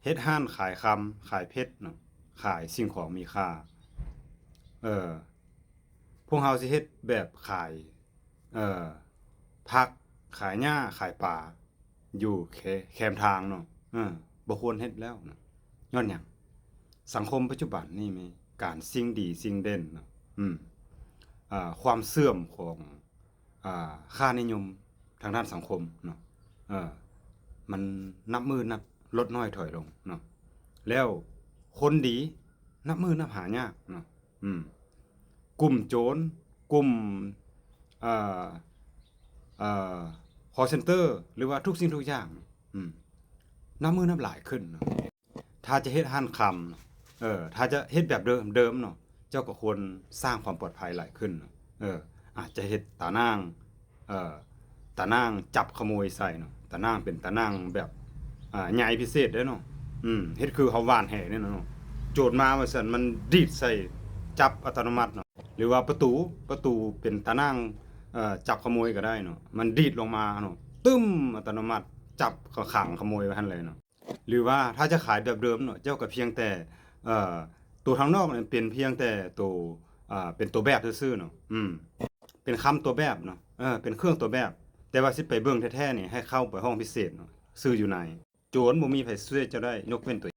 ເຮັດຮ້ານຂາຍຄຳ ຂາຍເພັດເນາະ ຂາຍສິ່ງຂອງມີຄ່າ. ເອີ ພວກເຮົາຊິເຮັດແບບຂາຍ ເອີ ຜັກ ຂາຍຫຍ້າ ຂາຍປາ ຢູ່ແຄ ແຄມທາງເນາະ ເອີ ບໍ່ຄວນເຮັດແລ້ວນະ. ຍ້ອນຫຍັງ? ສັງຄົມປັດຈຸບັນນີ້ມີການຊິງດີຊິງເດັ່ນເນາະ ອາ ຄວາມເສື່ອມຂອງ ອາ ຄ່ານິຍົມທາງດ້ານສັງຄົມເນາະ ເອີ ມັນນັບມື້ນັບ ລົດນ້ອຍຖອຍລົງເນາະ ແລ້ວຄົນດີນັບມື້ນັບຫາຍາກເນາະ ອືມ ກຸ່ມໂຈນ ກຸ່ມ ເອີ ເອີ ຄໍເຊັນເຕີ ຫຼືວ່າທຸກສິ່ງທຸກຢ່າງ ອືມ ນັບມື້ນັບຫຼາຍຂຶ້ນເນາະ. ຖ້າຈະເຮັດຮ້ານຄຳ ເອີ ຖ້າຈະເຮັດແບບເດີມ ເດີມເນາະ ເຈົ້າກໍຄວນສ້າງຄວາມປອດໄພຫຼາຍຂຶ້ນເນາະ ເອີ ອາດຈະເຮັດຕາໜ່າງ ເອີ ຕາໜ່າງຈັບຂະໂມຍໃສ່ເນາະ ຕາໜ່າງເປັນຕາໜ່າງແບບ ອາ ໃຫຍ່ພິເສດເດ້ເນາະ ອືມ ເຮັດຄືເຮົາຫວ່ານແຫນີ້ນະເນາະ ໂຈນມາວ່າຊັ້ນ ມັນດີດໃສ່ ຈັບອັດຕະໂນມັດເນາະ ຫຼືວ່າປະຕູ ປະຕູເປັນຕາໜ່າງ ເອີ ຈັບຂະໂມຍກໍໄດ້ເນາະ ມັນດີດລົງມາເນາະ ຕຶ້ມ ອັດຕະໂນມັດ ຈັບ ກໍຂັງຂະໂມຍໄວ້ຫັ້ນເລີຍເນາະ. ຫຼືວ່າຖ້າຈະຂາຍແບບເດີມເນາະ ເຈົ້າກໍພຽງແຕ່ ເອີ ໂຕທາງນອກນີ້ເປັນພຽງແຕ່ໂຕ ເອີ ເປັນຕົວແບບຊື່ໆເນາະ ອືມ ເປັນຄຳຕົວແບບເນາະ ເອີ ເປັນເຄື່ອງຕົວແບບ ແຕ່ວ່າຊິໄປເບິ່ງແທ້ໆນີ້ ໃຫ້ເຂົ້າໄປຫ້ອງພິເສດເນາະ ຊື່ຢູ່ໃນ. ໂຈນບໍ່ມີໃຜຊ່ວຍເຈົ້າໄດ້ ຍົກເວັ້ນຕົວ